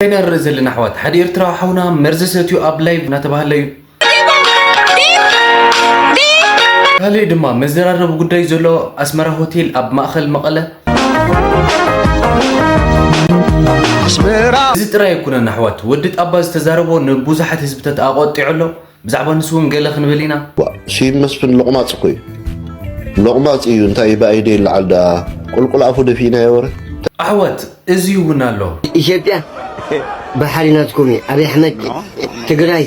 ኢና ንርኢ ዘለና ኣሕዋት፣ ሓደ ኤርትራዊ ሓውና መርዚ ሰትዩ ኣብ ላይቭ እናተባህለ እዩ። ካልእ ድማ መዘራረቢ ጉዳይ ዘሎ ኣስመራ ሆቴል ኣብ ማእኸል መቐለ። እዚ ጥራይ ኣይኮነን ኣሕዋት፣ ወዲ ጣባ ዝተዛረቦ ንብዙሓት ህዝብታት ኣቆጢዑ ኣሎ። ብዛዕባ ንሱ እውን ገለ ክንብል ኢና። ዋ፣ ስዩም መስፍን ሎቕማጽ እኮ እዩ። ሎቕማጽ እዩ፣ እንታይ ብኣይደ ይለዓል ደኣ? ቁልቁል ኣፉ ደፊእናዮ ወረ። ኣሕዋት፣ እዚ እውን ኣሎ። ኢትዮጵያ ባሕሪ ናትኩም እዩ። ኣብይ ኣሕመድ ትግራይ።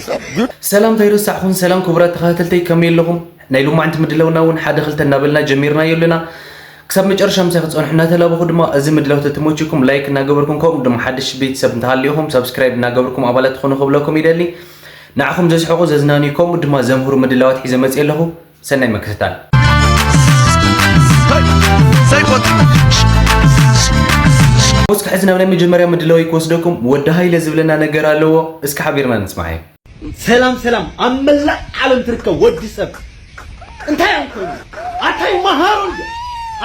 ሰላም፣ እንታይ ረሳዕኹም? ሰላም ክቡራት ተኸታተልተይ፣ ከመይ ኣለኹም? ናይ ሎማዕንቲ ምድላውና እውን ሓደ ክልተ እናበልና ጀሚርናዮ ኣለና። ክሳብ መጨረሻ ምሳይ ክትጸንሑ እናተላበኹ ድማ፣ እዚ ምድላው ተተመችኩም ላይክ እናገበርኩም፣ ከምኡ ድማ ሓድሽ ቤተሰብ እንተሃልዩኹም ሳብስክራይብ እናገበርኩም ኣባላት ትኾኑ ክብለኩም ይደሊ። ንዓኹም ዘስሕቑ፣ ዘዝናንዩ፣ ከምኡ ድማ ዘምህሩ ምድላዋት ሒዘ መጽየ ኣለኹ። ሰናይ ምክትታል። እስኪ ሕዚ ናብ ናይ መጀመርያ ምድላወይ ክወስደኩም፣ ወዲ ሃይለ ዝብለና ነገር ኣለዎ። እስኪ ሓቢርና ንስማዓዮ። ሰላም ሰላም፣ ኣብ መላእ ዓለም ትርከብ ወዲ ሰብ እንታይ እዮም ኮይኑ? ኣታይ መሃሩ እንደ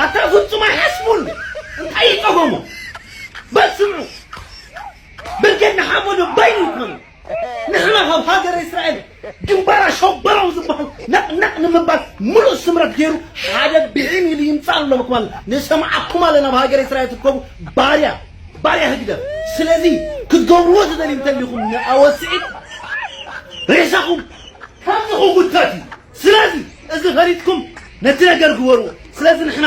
ኣታ ፍጹም ኣይሓስቡን። እንታይ ይጠፈሙ? በስምዑ፣ ብርጌድ ንሓመዱ ባይኑ ይኮኑ። ንሕና ካብ ሃገረ እስራኤል ግንባር ኣሸበሮም ዝበሃል ነቕነቕ ንምባል ሙሉእ ስምረት ገይሩ ሓደ ብዒን ኢሉ ይምጻእ ኣሎ። ንሰምዓኩም ኣለና። ኣብ ሃገረ እስራኤል ትርከቡ ባርያ፣ ባርያ ህግደፍ። ስለዚ ክትገብርዎ ትደልዩ እንተሊኹም ንኣወስዒት ሬሳኹም ከምዚ ክጉተት እዩ። ስለዚ እዚ ፈሊጥኩም ነቲ ነገር ግበሩ። ስለዚ ንሕና፣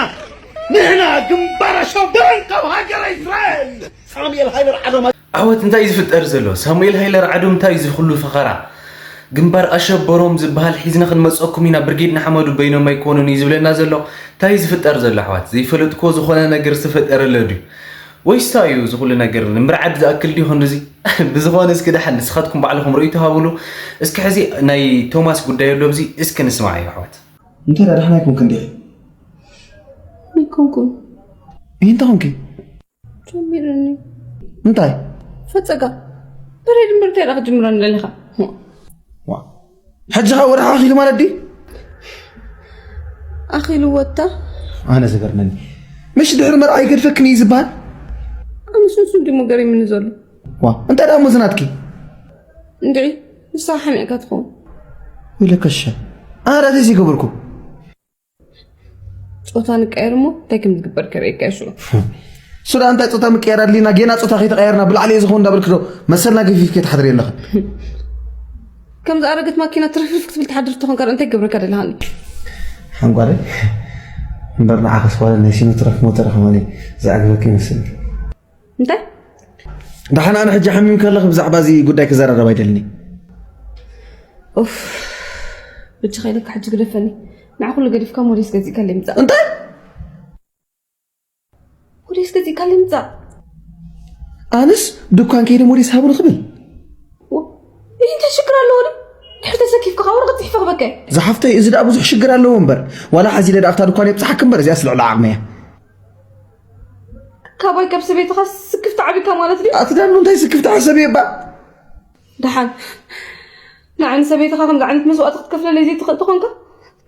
ንሕና ግንባር ኣሸበሮም ካብ ሃገረ እስራኤል ሳሙኤል ሃይለ ርዓዶም። ዓወት እንታይ እዩ ዝፍጠር ዘሎ? ሳሙኤል ሃይለ ርዓዶም እንታይ እዩ ዝኽሉ ፈኸራ? ግንባር ኣሸበሮም ዝበሃል ሒዝና ክንመፀኩም ኢና፣ ብርጌድ ንሓመዱ በይኖም ኣይኮኑን እዩ ዝብለና ዘሎ። እንታይ እዩ ዝፍጠር ዘሎ ኣሕዋት? ዘይፈለጥክዎ ዝኾነ ነገር ዝተፈጠረ ኣሎ ድዩ? ወይስ እንታይ እዩ እዚ ኩሉ ነገር? ንምርዓድ ዝኣክል ድዩ ክንድዚ? ብዝኾነ እስኪ ደሓን ንስኻትኩም ባዕልኹም ርእይቶ ሃቡሉ። እስኪ ሕዚ ናይ ቶማስ ጉዳይ ኣሎ ኣብዚ፣ እስኪ ንስማዕ እዩ ኣሕዋት። እንታይ ደኣ ደሓን ኣይኮንክን ዲኺ? ኣይኮንኩን። እንታይ ኮንኪ? ጀሚሩኒ። እንታይ? ፈጸጋ። ብረይ ድምር እንታይ ደኣ ክትጅምረኒ ደሊኻ? ዋ። ሕጂ ኸኣ ወርሒ ኣኺሉ ማለት ድዩ? ኣኺሉ ወታ? ኣነ ዝገርመኒ። ምሽ ድሕሪ መርዓ ይገድፈክን እዩ ዝበሃል? ኣነ ሱንሱን ድሞ ገሪምኒ ዘሎ። ዋ፣ እንታይ ደኣ እሞ ዝናትኪ? እንድዒ፣ ንስኻ ሓሚቕካ ትኸውን። ወይለከ ሸ። ኣነ ደኣ እንታይ ዘይገበርኩ? ጾታ ንቀየር እሞ እንታይ ከም ዝግበር ከርእየካ እየ ሽዑ። እሱ ደኣ እንታይ ጾታ ምቅያር ኣድልዩና? ጌና ጾታ ከይተቀያርና ብላዕሊ እየ ዝኸውን እንዳበልክ ዶ መሰልና ገፊፍኪ ትሓድሪ ኣለኺ? ከም ዝኣረገት ማኪና ትርፍርፍ ክትብል ትሓድር ተኾንካ እንታይ ክገብረካ ደለኻኒ? ሓንጓለይ፣ እምበር ንዓኺስ ጓል ናይ ሲኖትራክ ሞተር ከማኒ ዝዓግበኪ ይመስል። እንታይ? ደሓን ኣነ ሕጂ ሓሚም ከለኺ ብዛዕባ እዚ ጉዳይ ክዘራረብ ኣይደልን እየ። ኡፍ፣ በጃኻ ኢለካ ሕጂ ግደፈኒ። ንዓ ኩሉ ገዲፍካ ሞዴስ ገዚእካለይ ምጻእ። እንታይ? ሞዴስ ገዚእካለይ ምጻእ። ኣነስ ድኳን ከይደ ሞዴስ ሃቡኒ ክብል? ዎ፣ ይህ እንታይ ሽግር ኣለዎ? ድሕር ተሰኪፍካ ካብ ወረቐት ጽሒፈ ክበከ። ዝሓፍተይ፣ እዚ ደኣ ብዙሕ ሽግር ኣለዎ እምበር። ዋላ ሓዚ ኢለ ደኣ ኣብታ ድኳን የብጽሓኪ እምበር፣ እዚኣስ ልዕሊ ዓቕሚ እያ። ካባይ ካብ ሰበይትኻ ስክፍቲ ዓቢካ ማለት ድዩ? ኣቲ ዳኑ እንታይ ስክፍቲ ሓሰብ እየ እባ? ደሓን። ንዓይ ንሰበይትኻ ከምዚ ዓይነት መስዋእቲ ክትከፍለለይ ዘይትኽእል ተኾንካ፣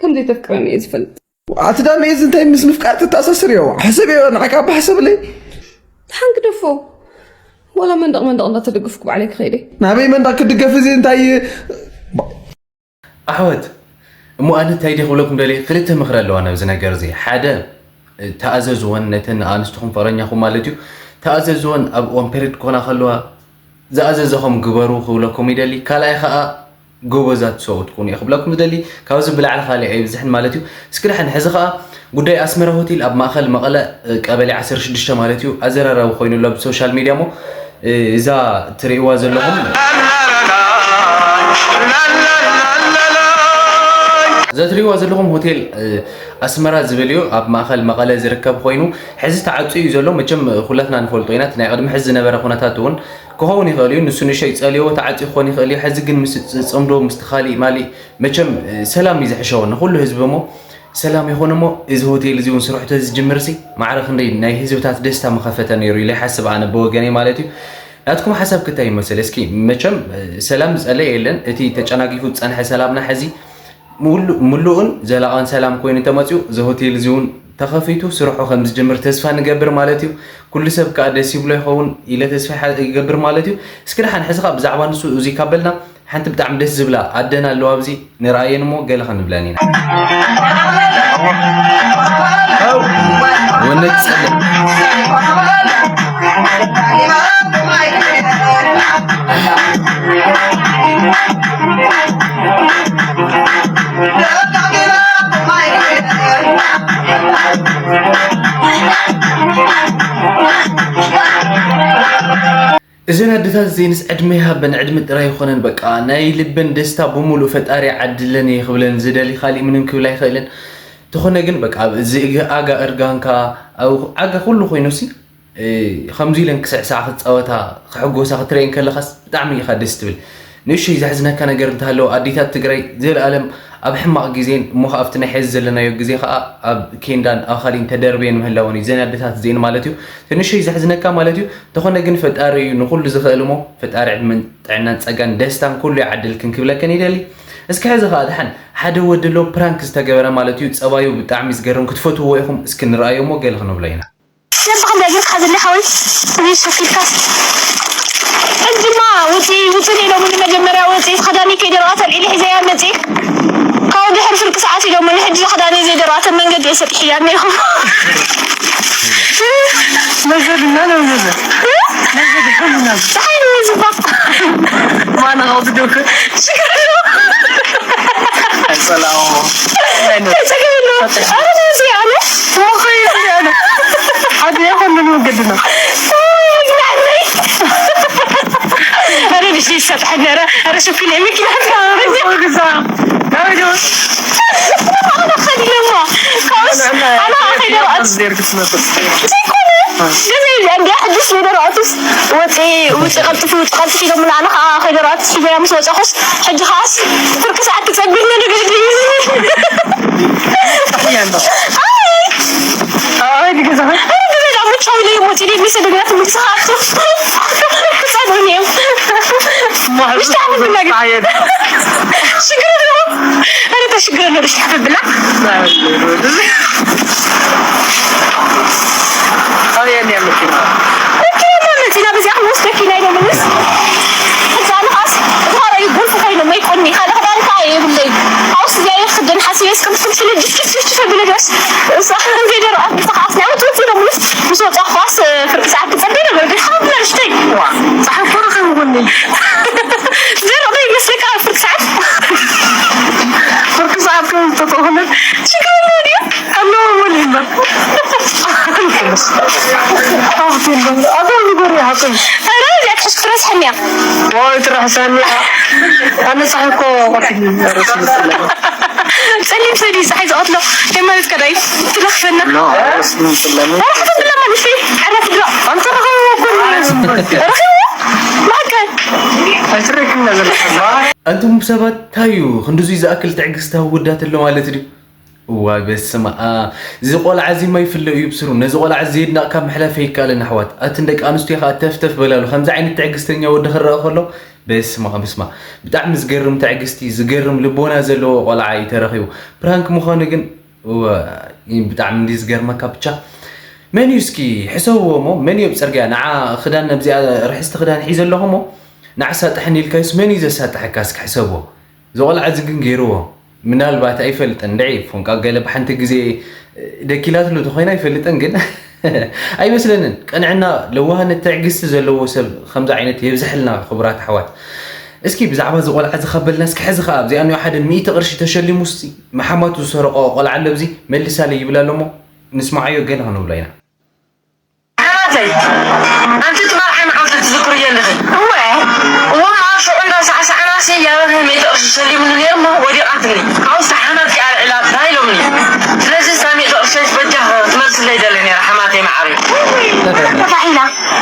ከም ዘይተፍቅረኒ እየ ዝፈልጥ። ኣቲ ዳኑ እዚ እንታይ ምስ ምፍቃር ተተኣሳስር እዮ? ሓሰብ እዮ፣ ንዓይ ካብ ሓሰብለይ። ደሓን ግደፎ። ወላ መንደቕ መንደቕ እንዳተደገፍኩ ባዕለይ ክኸይድ እየ። ናበይ መንደቕ ክድገፍ እዚ እንታይ? ኣሕዋት፣ እሞ ኣነ እንታይ ድየ ክብለኩም ደልየ፣ ክልተ ምኽሪ ኣለዋ ናብዚ ነገር እዚ። ሓደ፣ ተኣዘዝወን፣ ነተን ኣንስትኹም ፍቕረኛኹም ማለት እዩ፣ ተኣዘዝወን ኣብ እዋን ፔሪድ ክኾና ከለዋ ዝኣዘዘኹም ግበሩ ክብለኩም ይደሊ። ካልኣይ ኸኣ ጎበዛት ሰብኡት ኩኑ እየ ክብለኩም ዝደሊ። ካብዚ ብላዕሊ ካልእ ኣይብዝሕን ማለት እዩ። እስኪ ደሓን ሕዚ ኸኣ ጉዳይ ኣስመራ ሆቴል ኣብ ማእኸል መቐለ ቀበሌ ዓሰርተ ሽዱሽተ ማለት እዩ ኣዘራራቢ ኮይኑ ኣሎ ኣብ ሶሻል ሚድያ እሞ እዛ ትርእይዋ ዘለኹም እዛ ትርእይዋ ዘለኹም ሆቴል ኣስመራ ዝብል እዩ። ኣብ ማእኸል መቐለ ዝርከብ ኮይኑ ሕዚ ተዓፅዩ እዩ ዘሎ። መቸም ኩላትና ንፈልጦ ኢና። እቲ ናይ ቅድሚ ሕዚ ዝነበረ ኩነታት እውን ክኸውን ይኽእል እዩ። ንሱ ንእሽተይ ጸልዮ ተዓጽዩ ክኾን ይኽእል እዩ። ሕዚ ግን ምስ ጽምዶ ምስቲ ካሊእ ማሊእ መቸም ሰላም እዩ ዝሕሸዎ ንኹሉ ህዝቢ እሞ ሰላም ይኹን እሞ እዚ ሆቴል እዚ እውን ስርሑ ተዝጅምር ሲ ማዕረ ክንደይ ናይ ህዝብታት ደስታ ምኸፈተ ነይሩ ኢለ ይሓስብ ኣነ ብወገነይ ማለት እዩ። ናትኩም ሓሳብ ክታይ ይመስል እስኪ? መቸም ሰላም ዝጸለየ የለን። እቲ ተጨናጊፉ ዝጸንሐ ሰላምና ሕዚ ምሉእን ዘላቕን ሰላም ኮይኑ እንተመፅኡ እዚ ሆቴል እዚ እውን ተኸፊቱ ስርሑ ከም ዝጅምር ተስፋ ንገብር ማለት እዩ። ኩሉ ሰብ ከኣ ደስ ይብሎ ይኸውን ኢለ ተስፋ ይሓ-፣ ይገብር ማለት እዩ። እስኪ ደሓን ሕዚ ከኣ ብዛዕባ ንሱ እዙይ ካብ በልና ሓንቲ ብጣዕሚ ደስ ዝብላ ኣደና ኣለዋ ኣብዚ ንርኣየን እሞ ገለ ክንብለን ኢና። ወነት ጸልእ። እዘን ኣደታት እዚኤንስ ዕድመ ይሃበን፣ ዕድመ ጥራይ ይኾነን። በቃ ናይ ልበን ደስታ ብምሉእ ፈጣሪ ዓድለን እየ ክብለን ዝደሊ፣ ካሊእ ምንም ክብል ኣይኽእልን። ተኾነ ግን በቃ ኣብ እዚ እግ-፣ ኣጋ እርጋንካ ኣብ ዓጋ ኩሉ ኮይኑሲ፣ እ፣ ከምዚ ኢለን ክስዕስዓ ክጻወታ ክሕጎሳ ክትርእየን ከለኻስ ብጣዕሚ ኢኻ ደስ ትብል። ንእሽተይ ዘሕዝነካ ነገር እንተሃለወ ኣዴታት ትግራይ ዘለኣለም ኣብ ሕማቕ ግዜን እሞ ኸኣ ኣብቲ ናይ ሕዚ ዘለናዮ ግዜ ኸኣ ኣብ ኬንዳን ኣብ ኻሊእን ተደርብየን ምህላወን እዩ። እዘን ኣዴታት እዚኤን ማለት እዩ። እቲ ንእሽተይ ዘሕዝነካ ማለት እዩ። እንተኾነ ግን ፈጣሪ እዩ ንኹሉ ዝኽእል እሞ ፈጣሪ ዕድመን ጥዕናን ጸጋን ደስታን ኩሉ ይዓድልክን ክብለክን ይደሊ። እስኪ ሕዚ ኸኣ ድሓን ሓደ ወዲ ኣሎ ፕራንክ ዝተገበረ ማለት እዩ። ጸባዩ ብጣዕሚ ዝገርም ክትፈትውዎ ኢኹም። እስኪ ንርኣዮ እሞ ገለ ክንብሎ ኢና። ነብስኻ እንታይ ጌርካ ሓዘለይ ሓወይ? ወይ ሸኪልካ። ሕጂማ ውፂ፣ ውፂ ኢሎምኒ መጀመርያ ወፂ፣ ክዳነይ ከይደረቐት ኣልዒለ ሒዘያ መፂ። ካብኡ ድሕሪ ፍርቂ ሰዓት ኢሎምኒ፣ ሕጂ ክዳነይ ዘይደረቐት ኣብ መንገዲ እየ ሰጢሐያ እኒኹ። መዘድና ነው መዘድ። መዘድ ይሁንና። ፀሓይ ነው ዝባ። ማን ነው ዝዶክ? ሽግር የለውም። ኣይጸላኦ። ጸገም የለውም። ኣነ ነዚ ኣነ። እሞ ኸይ ኣነ። ሓደ ይኹን ምን ወገድና። ኣረ ብሽይ ይሰጥሐኒ፣ ኣረ፣ ኣረ ሽኩል የምኪ። ግዛ። ኣረ ዶ። ኣነ ኸዲነማ። ካውስ፣ ኣነ ኸይደ ርኣት። ዘይኮነ። ገዘይ እንዲያ ሕዱስ ሊደር ኣቱስ። ወፂ፣ ውፂ ቀልጥፊ፣ ውፂ ቀልጥፊ ኢሎምና። ኣነ ኸዓ ኸይደ ርኣት። ሒዘያ ምስ ወፃኹስ፣ ሕጂ ኸዓስ ፍርቂ ሰዓት ክፀግብ ነደገ ድዩ? ኣይ! ኣይ፣ ድገዛ። ኣይ፣ ድገዛ፣ ሙቻው ኢለ ይሞት ኢለ፣ ሚሰ ድገዛ፣ ትምልስ ኸዓቱ። ክፀግብ እኒኦም። ማህበረሰቡ ውሽጣ ምንድን ነገር? ሽግር የለውም። ኣረ፣ ተሽግር የለውም። ሽግር የለውም። ኣበይ እያ መኪና? መኪና እያ መኪና፣ በዚኣ ክንወስደኪ ኢና ኢሎምንስ። ሕጂ ኣነ ኸኣስ፣ እቲ ካልኣይ ቁልፊ ኮይኑ መይኮኒ፣ ካልእ ክዳን ከኣ የብለይ። ኣብስ እዚኣ እየ ክኽደን ሓሲበ፣ እስከ ምስ ትምስሉ ጅፍ ጅፍ ጅፍ ጅፍ ኣቢለ ድረስ፣ እሳ ዘይደርኣ፣ ንሳ ኸኣስ ናይ ወጥ ወጥ ኢሎምንስ፣ ምስ ወጻኹ ኸኣስ፣ ፍርቂ ሰዓት ክጸበ ነበር፣ ግን ሓብ ንእሽተይ። ዋ፣ ጸሓይ እኮ ረኺቡ ጎኒ። ደረቕ ዶ ይመስለካ ፍርቂ ሰዓት? ፍርቂ ሰዓት ከም ዝተጠቕምን ሽግር የለውም ድዩ? ኣለዎ ወሊድና። ሃብቲ ኣሎ። ኣቶ ንገሪ ሃብቲ። ኣረ፣ እዚኣ ትሕሽ ክትረስሐኒ እያ። ወይ ትረሕሰኒ እያ። ኣነ ጸሓይ እኮ ቆፊኒ። ጸሊም ሰብ እዩ ጸሓይ ዝቐትሎ። ሃይማኖት ከዳይ ትለኽፈና። ኖ፣ ጸሊም ጸሊም። ኣረ፣ ክትብላ ማለት እዩ። ኣረ፣ ትብላ። ኣንተ ረኸብዎ እኮ ረኸብዎ። ማዕከል። ኣይትረክብና ዘለኻ። ኣንቱም ሰባት፣ እንታይ እዩ ክንድዙይ ዝኣክል ትዕግስቲ ኣወዳት ኣሎ ማለት ድዩ? እዋይ በስመ ኣብ። እዚ ቆልዓ እዚ ማይ ፍለ እዩ ብስሩ። ነዚ ቆልዓ እዚ የድናቕ ካብ ምሕላፍ ኣይከኣልን ኣሕዋት። ኣትን ደቂ ኣንስትዮ ከኣ ተፍተፍ በላሉ። ከምዚ ዓይነት ትዕግስተኛ ወዲ ክረኣ ከሎ በስመ ኣብ፣ በስመ ኣብ። ብጣዕሚ ዝገርም ትዕግስቲ፣ ዝገርም ልቦና ዘለዎ ቆልዓ እዩ ተረኺቡ። ፕራንክ ምዃኑ ግን እወ፣ ብጣዕሚ እንዲ ዝገርመካ ብቻ። መን እዩ እስኪ ሕሰብዎ እሞ፣ መን እዩ ኣብ ጽርግያ ንዓ ክዳን ነብዚኣ ርሕስቲ ክዳን ሒዘ ኣለኹ እሞ፣ ንዓ ሳጥሐኒ ኢልካዩስ መን እዩ ዘሳጥሐካ እስኪ ሕሰብዎ። እዚ ቆልዓ እዚ ግን ገይርዎ። ምናልባት ኣይፈልጥን፣ እንድዒ ፎንቃ ገለ ብሓንቲ ግዜ ደኪላትሉ ተኾይና ኣይፈልጥን፣ ግን ኣይመስለንን። ቅንዕና፣ ለዋህነት፣ ትዕግስቲ ዘለዎ ሰብ ከምዚ ዓይነት የብዝሐልና ክቡራት ኣሕዋት። እስኪ ብዛዕባ እዚ ቆልዓ እዚ ካብ በልና፣ እስኪ ሕዚ ኸኣ ኣብዚኣ እኒኦ ሓደ ሚእቲ ቅርሺ ተሸሊሙ፣ እስኪ መሓማቱ ዝሰረቆ ቆልዓ ኣሎ፣ ኣብዚ መልሳለይ ይብል ኣሎ እሞ፣ ንስማዓዮ፣ ገለ ክንብሎ ኢና። ሓማተይ፣ ኣንቲ ትማል ዓመት ዓውዲ ትዝክርዮ ኣለኺ? እወ። እወ፣ እሞ ኣብ ሽዑ እንዳሳዕሳዕናሲ፣ ያበኸ ሚእቲ ቅርሺ ሸሊሙኒ ነይሩ እሞ ወዲቓትኒ። ካብኡስ ሓማትኪ ኣልዒላ እንታይ ኢሎምኒ? ስለዚ እታ ሚእቲ ቅርሸይ በጃኺ ክትመልስለይ ደሊ ነይራ፣ ሓማተይ መዓረይ። ተፋሒላ።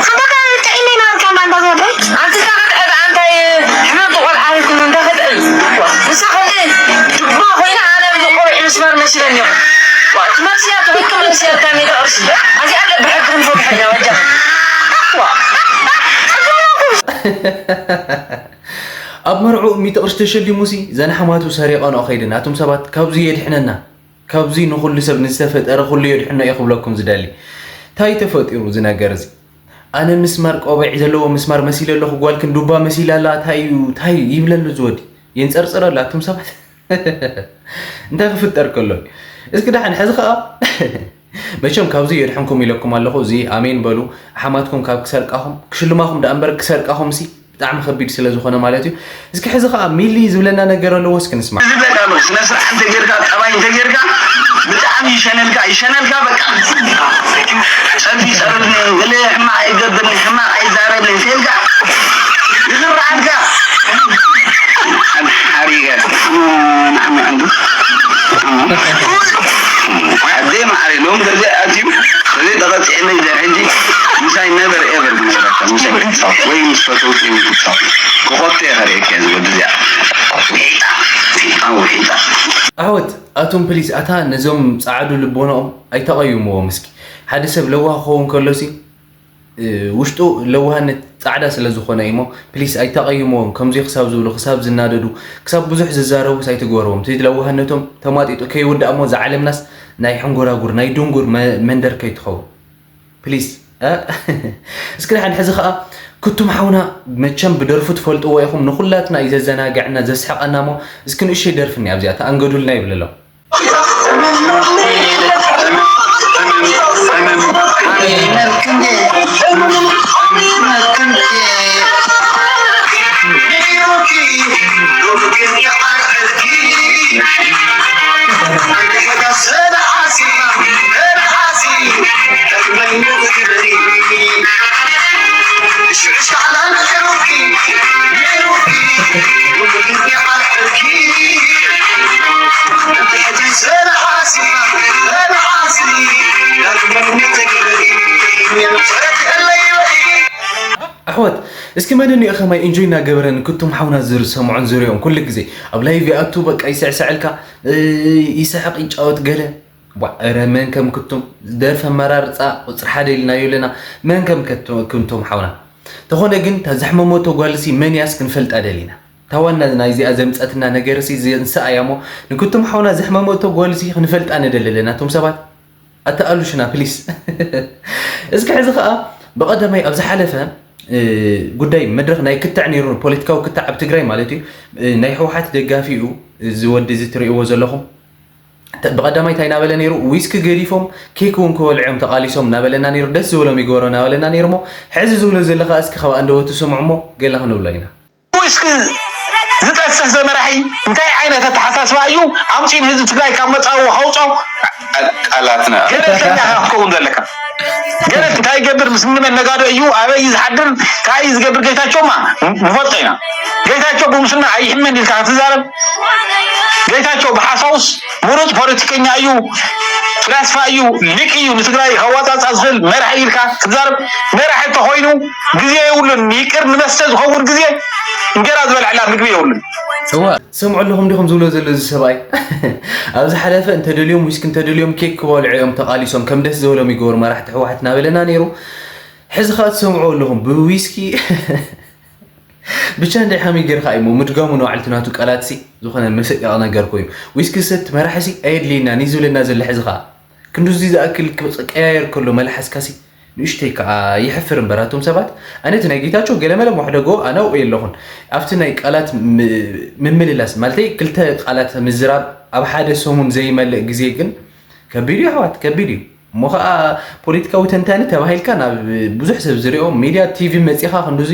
ሓንታ ከ ጥዒመ ይነበርካ እምባ እንዳ ዘወደይ? ኣንቲ እታ ክትዕብ ኣንታይ ሕማም ቆልዓ ይኩን እንዳ ክትዕብ። ንሳ ከምዚ ዱባ ኮይና ኣነ ብዚ ቆቢዕ ምስማር መሲለኒ እኮ። ዋ፣ ትመልስያ ትኽክል መልስያ እታ ሚእቲ ቅርሺ። ኣዚኣ ብሕጊ ክንፈትሓ ኢና በጃ። ዋ። ኣብ መርዑ ሚእቲ ቅርሺ ተሸሊሙሲ ዘን ሓማቱ ሰሪቐንኦ ከይደን። ኣቱም ሰባት ካብዚ የድሕነና። ካብዚ ንኹሉ ሰብ ንዝተፈጠረ ኩሉ የድሕኖ እየ ክብለኩም ዝደሊ። እንታይ ተፈጢሩ እዚ ነገር እዚ? ኣነ ምስማር ቆቢዕ ዘለዎ ምስማር መሲለ ኣለኹ፣ ጓልክን ዱባ መሲላ ኣላ፣ እንታይ እዩ፣ እንታይ እዩ ይብለሉ እዚ ወዲ? የንጸርጽረሉ ኣቱም ሰባት። እንታይ ክፍጠር ከሎ? እስኪ ደሓን ሕዚ ኸኣ መቸም ካብዚ የድሕንኩም ኢለኩም ኣለኹ። እዚ ኣሜን በሉ። ኣሕማትኩም ካብ ክሰርቃኹም፣ ክሽልማኹም ደኣ እምበር ክሰርቃኹም ሲ ብጣዕሚ ከቢድ ስለ ዝኾነ ማለት እዩ። እስኪ ሕዚ ኸኣ ሚሊ ዝብለና ነገር ኣለዎ፣ እስኪ ንስማዕ። ዝብለካ ኣሎ፣ ስነ ስርዓት እንተጌርካ፣ ጠባይ እንተጌርካ፣ ብጣዕሚ ይሸነልካ፣ ይሸነልካ በቃ። ጸርፊ ይጸርፍኒ፣ ገለ ሕማቕ ኣይገብርኒ፣ ሕማቕ ኣይዛረብኒ እንተልካ፣ ይኽርዓልካ። ሓሪገ፣ ንዓመ እንዱ። ኣደይ መዓረይ፣ ሎም ተዘይ ኣትዩ፣ ተዘይ ተቐጺዐለይ፣ ድሕሪ ሕጂ ምሳይ ነቨር ኤቨር ክነግረካ፣ ምሳይ ክትጻወት ወይ ምስ ፈተውቲ ክትጻወት። ክኾቶ እየ ከርእየካ እየ ዝወዲ እዚኣ። ሒጣ፣ ሒጣ፣ ሒጣ። ኣሕወት፣ ኣቱም ፕሊስ፣ ኣታ ነዞም ጸዓዱ ልቦናኦም ኣይተቐይምዎም እስኪ። ሓደ ሰብ ለዋህ ክኸውን ከሎሲ፣ እ፣ ውሽጡ ለዋህነት ጻዕዳ ስለ ዝኾነ እዩሞ፣ ፕሊስ ኣይተቐይምዎም። ከምዚ ክሳብ ዝብሉ፣ ክሳብ ዝናደዱ፣ ክሳብ ብዙሕ ዝዛረቡስ ኣይትግበርዎም። እቲ ለዋህነቶም ተማጢጡ ከይውዳእ እሞ፣ እዛ ዓለምናስ ናይ ሕንጎራጉር፣ ናይ ድንጉር መ-፣ መንደር ከይትኸውን። ፕሊስ፣ እ? እስኪ ደሓን ሕዚ ኸኣ ክቱም ሓውና መቸም ብደርፉ ትፈልጥዎ ኢኹም፣ ንኹላትና እዩ ዘዘናግዐና፣ ዘስሕቐና እሞ፣ እስኪ ንእሽተይ ደርፊ እኒኣ ኣብዚኣ፣ ተኣንገዱልና ይብል ኣሎ። ኣሕዋት፣ እስኪ መን እኒኦ ከማይ ኢንጆይ እናገበረ ንክቱም ሓውና ዝር-፣ ዝሰምዖን ዝሪኦም ኩሉ ግዜ ኣብ ላይቭ ይኣቱ፣ በቃ ይስዕስዐልካ፣ እ፣ ይስሕቕ፣ ይጫወት ገለ። ቧ፣ እረ መን ከም ክቱም ደርፊ ኣመራርፃ ቁፅሪ ሓደ ኢልናዮ ኣለና። መን ከም ከቱ-፣ ክቱም ሓውና። ተኾነ ግን እታ ዘሕመመቶ ጓልሲ መን እያስ ክንፈልጣ ደሊና። እታ ዋና ናይዚኣ ዘምፀትና ነገርሲ ዘንስኣ እያ እሞ ንክቱም ሓውና ዘሕመመቶ ጓልሲ ክንፈልጣ ንደሊ ኣለና። እቶም ሰባት ኣተኣሉሽና ፕሊስ። እስኪ ሕዚ ኸዓ ብቐዳማይ ኣብ ዝሓለፈ፣ እ፣ ጉዳይ መድረኽ ናይ ክትዕ ነይሩ፣ ፖለቲካዊ ክትዕ ኣብ ትግራይ ማለት እዩ። እ፣ ናይ ህወሓት ደጋፊ እዩ እዚ ወዲ እዚ ትርእይዎ ዘለኹም። ተ-፣ ብቐዳማይ እንታይ እናበለ ነይሩ? ዊስኪ ገዲፎም ኬክ እውን ክበልዑ እዮም ተቓሊሶም እናበለና ነይሩ። ደስ ዝበሎም ይግበሮ እናበለና ነይሩ እሞ፣ ሕዚ ዝብሎ ዘሎ ኸዓ እስኪ ካብ ኣንደበቱ ስምዑ እሞ ገለ ክንብሎ ኢና። ዊስኪ ዝጠስሕ ዘመራሒ እንታይ ዓይነት ኣተሓሳስባ እዩ ኣምፂኡ ንህዝቢ ትግራይ ካብ መፃኡ ከውፅኦ? ቃላትና። ገለልተኛ ኢኻ ክትከውን ዘለካ። ገለል እንታይ ይገብር፣ ምስ እንመን ነጋዶ እዩ፣ ኣበይ እዩ ዝሓድር፣ እንታይ እዩ ዝገብር፣ ጌታቸውማ ንፈልጦ ኢና። ጌታቸው ብሙስና ኣይሕመን ኢልካ ክትዛረብ፣ ጌታቸው ብሓሳውስ ምሩፅ ፖለቲከኛ እዩ፣ ፍላስፋ እዩ፣ ሊቅ እዩ፣ ንትግራይ ከዋፃፃ ዝኽእል መራሒ ኢልካ ክትዛረብ፣ መራሒ እንተኾይኑ ግዜ የብሉን። ይቅር ንመስተ ዝኸውን ግዜ እንጀራ ዝበልዐላ ምግቢ የብሉን። እዋ፣ ትሰምዑ ኣለኹም ዲኹም ዝብሎ ዘሎ እዚ ሰብኣይ? ኣብ ዝሓለፈ እንተደልዮም ዊስኪ እንተደልዮም ኬክ ክበልዑ እዮም ተቓሊሶም፣ ከም ደስ ዝበሎም ይገበሩ መራሕቲ ህወሓት እናበለና ነይሩ። ሕዚ ኸዓ ትሰምዑ ኣለኹም ብዊስኪ። ብቻ እንታይ ሓሚ ጌርካ እዩ እሞ ምድጋሙ ንባዕልቲ ናቱ ቃላትሲ ዝኾነ መሰቀቂ ነገር ኮይኑ። ዊስኪ ዝሰቲ መራሒሲ ኣየድልየናን እዩ ዝብለና ዘሎ። ሕዚ ኸዓ ክንዱዚ ዝኣክል ክቀያየር ከሎ መልሓስካሲ ንእሽተይ ከዓ የሕፍር እምበር ኣቱም ሰባት። ኣነ እቲ ናይ ጌታቸው ገለመለ መሕደጎ ኣነ ኣብኡ የለኹን። ኣብቲ ናይ ቃላት ም-፣ ምምልላስ ማለተይ ክልተ ቃላት ምዝራብ ኣብ ሓደ ሰሙን ዘይመልእ ግዜ ግን ከቢድ እዩ ኣሕዋት፣ ከቢድ እዩ። እሞ ኸዓ ፖለቲካዊ ተንታኒ ተባሂልካ ናብ ብዙሕ ሰብ ዝሪኦ ሚድያ ቲቪ መፂኻ ክንዱዚ፣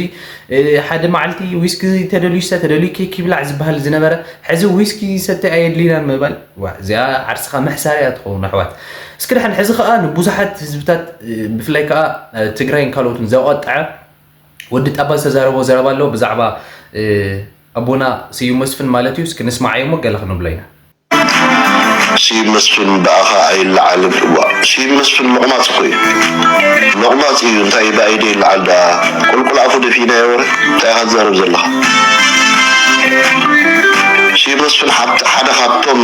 እ፣ ሓደ መዓልቲ ዊስኪ ተደልዩ ይስተ፣ ተደልዩ ኬክ ይብላዕ ዝበሃል ዝነበረ፣ ሕዚ ዊስኪ ይሰተ ኣየድልይናን ምባል፣ ዋ፣ እዚኣ ዓርስኻ መሕሳርያ ትኸውን ኣሕዋት። እስኪ ደሓን ሕዚ ኸዓ ንብዙሓት ህዝብታት፣ እ፣ ብፍላይ ከኣ፣ እ፣ ትግራይን ካልኦትን ዘቆጠዐ ወዲ ጣባ ዝተዛረቦ ዘረባ ኣሎ ብዛዕባ፣ እ፣ ኣቦና ስዩም መስፍን ማለት እዩ። እስኪ ንስማዓዮ እሞ ገለ ክንብሎ ኢና። ስዩም መስፍን ብኣኻ ኣይለዓልን። እዋ፣ ስዩም መስፍን ሎቕማጽ እኮ እዩ። ሎቕማጽ እዩ። እንታይ ብኣይደ ይለዓል ደኣ? ቁልቁል ኣፉ ደፊእናዮ ወረ? እንታይ ኢኻ ትዛረብ ዘለኻ? ስዩም መስፍን ሓብቲ ሓደ ካብቶም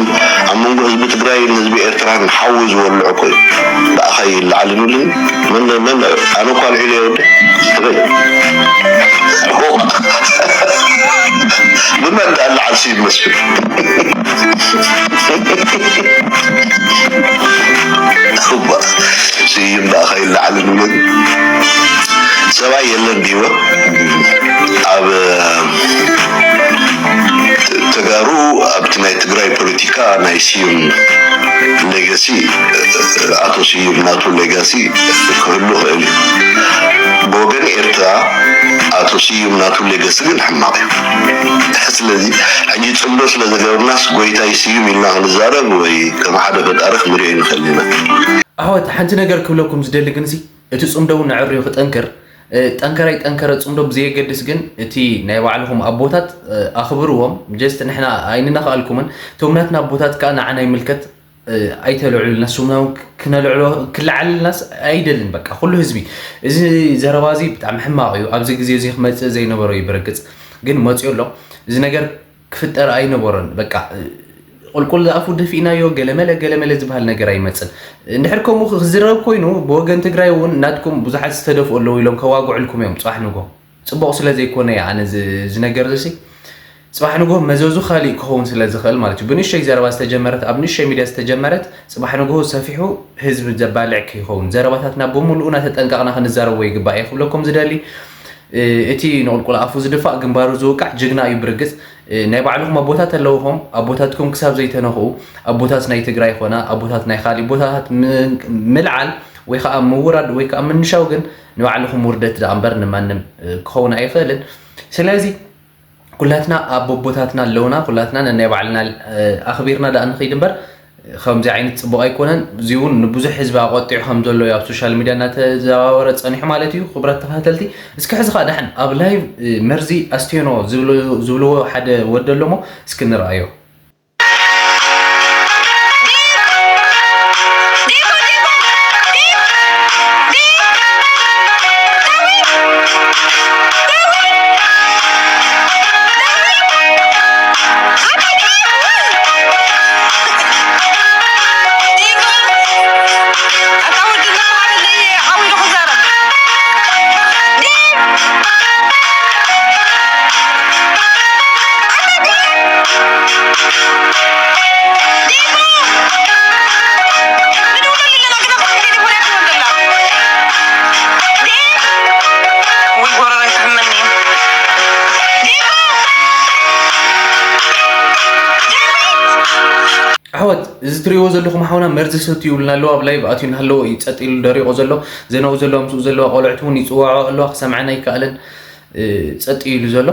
ኣብ መንጎ ህዝቢ ትግራይን ህዝቢ ኤርትራን ሓዊ ዝወልዑ እኮ እዩ። ብኣኻ ይለዓልን ይብልን። መን፣ መን፣ ኣነ እኳ ኣልዒለዮ ወደ? ትበል። ብመን ደኣ ለዓል ስዩም መስፍን? የለን ድዩ? ኣብ ተጋሩ ኣብቲ ናይ ትግራይ ፖለቲካ ናይ ስዩም ሌጋሲ ኣቶ ስዩም ናቱ ሌጋሲ ክህሉ ይኽእል እዩ። ብወገን ኤርትራ ኣቶ ስዩም ናቱ ሌጋሲ ግን ሕማቕ እዩ። ስለዚ ሕጂ ጽምዶ ስለ ዝገበርናስ ጎይታይ ስዩም ኢልና ክንዛረብ ወይ ከም ሓደ ፈጣሪ ክንሪኦ ይንኽእል ኢና። ኣሕዋት፣ ሓንቲ ነገር ክብለኩም ዝደሊ ግን፣ እዚ እቲ ጽምዶ እውን ኣዕርዩ ክጠንክር፣ ጠንከረ ኣይጠንከረ ጽምዶ ብዘየገድስ ግን፣ እቲ ናይ ባዕልኹም ኣቦታት ኣኽብርዎም። ጀስት ንሕና ኣይንነኽኣልኩምን፣ እቶም ናትና ኣቦታት ከኣ ንዓና ይምልከት። ኣይተልዕሉልና፣ ስምና እውን ክነልዕሎ ክለዓልልናስ ኣይደልን። በቃ ኩሉ ህዝቢ፣ እዚ ዘረባ እዚ ብጣዕሚ ሕማቕ እዩ። ኣብዚ ግዜ እዚ ክመጽእ ዘይነበሮ እዩ። ብርግጽ ግን መጽኡ ኣሎ። እዚ ነገር ክፍጠር ኣይነበሮን። በቃ ቁልቁል ዝኣፉ ደፊእናዮ፣ ገለመለ ገለመለ ዝበሃል ነገር ኣይመጽን። እንድሕር ከምኡ ክዝረብ ኮይኑ፣ ብወገን ትግራይ እውን ናትኩም ብዙሓት ዝተደፍኡ ኣለዉ ኢሎም ከዋግዑልኩም እዮም ጽባሕ ንጎ። ጽቡቕ ስለ ዘይኮነ እየ ኣነ እዚ ነገር እዚ ጽባሕ ንጎ መዘዙ ካሊእ ክኸውን ስለ ዝኽእል ማለት እዩ። ብንእሽተይ ዘረባ ዝተጀመረት፣ ኣብ ንእሽተይ ሚድያ ዝተጀመረት፣ ጽባሕ ንጎ ሰፊሑ ህዝቢ ዘባልዕ ከይኸውን፣ ዘረባታትና ብምሉኡ እናተጠንቀቕና ክንዛረቦ ይግባእ እየ ክብለኩም ዝደሊ። እቲ ንቁልቁል ኣፉ ዝድፋእ ግንባሩ ዝውቃዕ ጅግና እዩ ብርግጽ። ናይ ባዕልኹም ኣቦታት ኣለውኹም። ኣቦታትኩም ክሳብ ዘይተነኽኡ፣ ኣቦታት ናይ ትግራይ ይኾና ኣቦታት ናይ ካሊእ ቦታታት ም-፣ ምልዓል ወይ ከዓ ምውራድ ወይ ከዓ ምንሻው ግን ንባዕልኹም ውርደት ደኣ እምበር ንማንም ክኸውን ኣይኽእልን። ስለዚ ኩላትና ኣቦቦታትና ኣለውና፣ ኩላትና ነናይ ባዕልና ኣኽቢርና ደኣ ንኸይድ እምበር፣ ከምዚ ዓይነት ጽቡቕ ኣይኮነን። እዚ እውን ንብዙሕ ህዝቢ ኣቖጢዑ ከም ዘሎ እዩ ኣብ ሶሻል ሚድያ እናተዘዋወረ ጸኒሑ ማለት እዩ። ክቡራት ተኸታተልቲ፣ እስኪ ሕዚ ኸኣ ደሓን ኣብ ላይቭ፣ እ፣ መርዚ ኣስትዮኖ ዝብሉ-፣ ዝብልዎ ሓደ ወዲ ኣሎ እሞ እስኪ ንርኣዮ። ኣሕዋት፣ እዚ ትሪእዎ ዘለኹም ሓውና መርዚ ሰትዩ ይብልና ኣለዎ። ኣብ ላይቭ ኣትዩ እናሃለዎ እዩ ጸጥ ኢሉ ደሪቑ ዘሎ። ዘነው ዘለዋ ምስኡ ዘለዋ ቆልዕቲ እውን ይጽዋዕኦ ኣለዋ፣ ክሰምዐን ኣይከኣለን። እ፣ ጸጥ ኢሉ ዘሎ።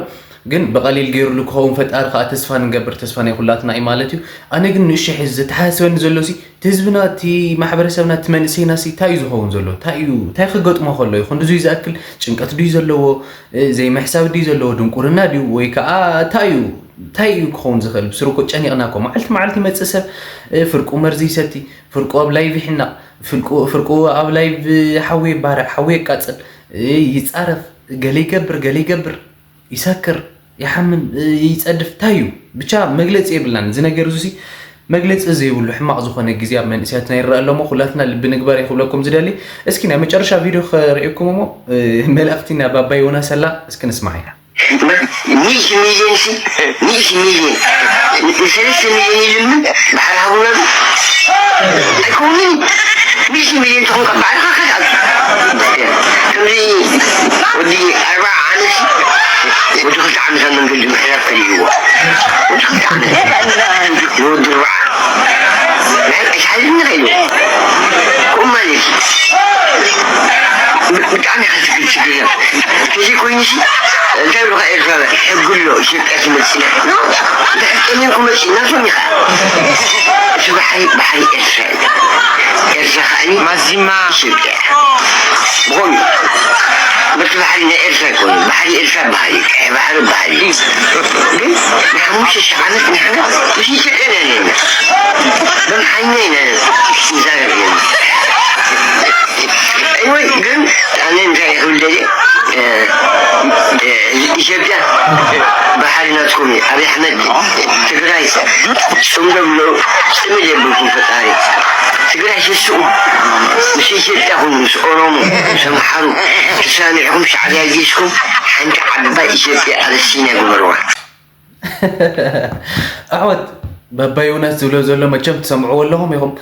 ግን ብቐሊል ገይሩሉ ክኸውን ፈጣሪ ከኣ ተስፋ ንገብር፣ ተስፋ ናይ ኩላትና እዩ ማለት እዩ። ኣነ ግን ንእሽተይ ሕዚ ዘተሓሳስበኒ ዘሎ ሲ፣ እቲ ህዝብና፣ እቲ ማሕበረሰብና፣ እቲ መንእሰይና ሲ እንታይ እዩ ዝኸውን ዘሎ? እንታይ እዩ፣ እንታይ ክገጥሞ ከሎ እዩ? ክንድዙይ ዝኣክል ጭንቀት ድዩ ዘለዎ? እ፣ ዘይምሕሳብ ድዩ ዘለዎ? ድንቁርና ድዩ? ወይ ከኣ እንታይ እዩ፣ እንታይ እዩ ክኸውን ዝኽእል? ብስሩ እኮ ጨኒቕና እኮ። መዓልቲ መዓልቲ ይመጽእ ሰብ፣ እ፣ ፍርቁ መርዚ ይሰቲ፣ ፍርቁ ኣብ ላይቭ ይሕነቕ፣ ፍርቁ፣ ፍርቁ ኣብ ላይቭ ሓዊ ይባርዕ፣ ሓዊ የቃጽል፣ እ፣ ይጻረፍ፣ ገለ ይገብር፣ ገለ ይገብር። ይሰክር፣ ይሓምም፣ እ፣ ይጸድፍ፣ እንታይ እዩ? ብቻ መግለጺ የብልናን። እዚ ነገር እዚ መግለጺ ዘይብሉ ሕማቕ ዝኾነ ግዜ ኣብ መንእሰያትና ይረአ ኣሎ እሞ፣ ኩላትና ልቢ ንግበር እየ ክብለኩም ዝደሊ። እስኪ ናይ መጨረሻ ቪድዮ ከርእየኩም እሞ፣ እ፣ መልእኽቲ ናብ ኣባይ ዮናስ ኣላ፣ እስኪ ንስማዕ ኢና። ሚእቲ ሚልዮን ሲ፣ ሚእቲ ሚልዮን፣ ንሰለስተ ሚልዮን ይልምን፣ ባሕሪ ሃቡና ዶ? ኣይከውንን። ሚእቲ ሚልዮን ትኾን ካብ ባዕልኻ ከትኣቱ። ከምዚ ወዲ ኣርባዓ ዓመት፣ ወዲ ክልተ ዓመት ኣብ መንገዲ ምሕላፍ ከሊእዎ። ወዲ ክልተ ዓመት። ንወዲ ኣርባዓ። ናይ ኣይትሓልፍኒ ከይሉ። ከምኡ ማለት እዩ። ብጣዕሚ ኢኻ ትግል ችግር የለን። ተዘይኮይኑሲ፣ እንታይ ብልኻ ኤርትራውያን? ሕጊ ኣሎ፣ ኢትዮጵያ ትመጽእ። እንድሕር ጠሚርኩም መጺእና፣ ቶም ኢኻ። እቲ ባሕሪ፣ ባሕሪ ኤርትራ እዩ። ኤርትራ ከኣኒ ማዚማ። ኢትዮጵያ። ብኸምኡ። በቲ ባሕሪ ናይ ኤርትራ ኣይኮነን። ባሕሪ ኤርትራ በሃል እዩ። ቀይሕ ባሕሪ በሃል እዩ። ግን ንሓሙሽተ ሽሕ ዓመት ንሕና ምስ ኢትዮጵያ ኢና ነርና። በምሓኛ ኢና ንዛረብ ነርና። ኤኒወይ፣ ግን ኣነ እንታይ ክብል ደልየ፣ እ፣ እ፣ ኢትዮጵያ ባሕሪ ናትኩም እዩ። ኣብይ ኣሕመድ ትግራይ ጽምዶ ብሎ ጽምድ የብልኩም ፈጣሪ። ትግራይ ስስኡ ምስ ኢትዮጵያ ኩኑ፣ ምስ ኦሮሞ፣ ምስ ኣምሓሩ ተሰማሚዕኩም ሻዕብያ ጌስኩም ሓንቲ ዓባይ ኢትዮጵያ ኣበሲንያ ግበርዋ። ኣሕዋት፣ በባ ዮናስ ዝብሎ ዘሎ መቸም ትሰምዕዎ ኣለኹም ኢኹም።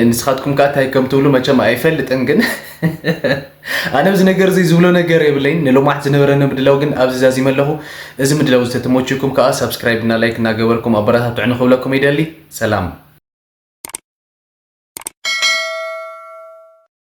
ንስኻትኩም ከኣ እንታይ ከም ትብሉ መቸም ኣይፈልጥን፣ ግን ኣነ ኣብዚ ነገር እዚ ዝብሎ ነገር የብለይን። ንሎማት ዝነበረ ንምድላው ግን ኣብዚ ዛዚመ ኣለኹ። እዚ ምድላው ዝተተመችኩም ከኣ ሳብስክራይብ እና ላይክ እናገበርኩም ኣበረታትዑ ንክብለኩም ይደሊ። ሰላም።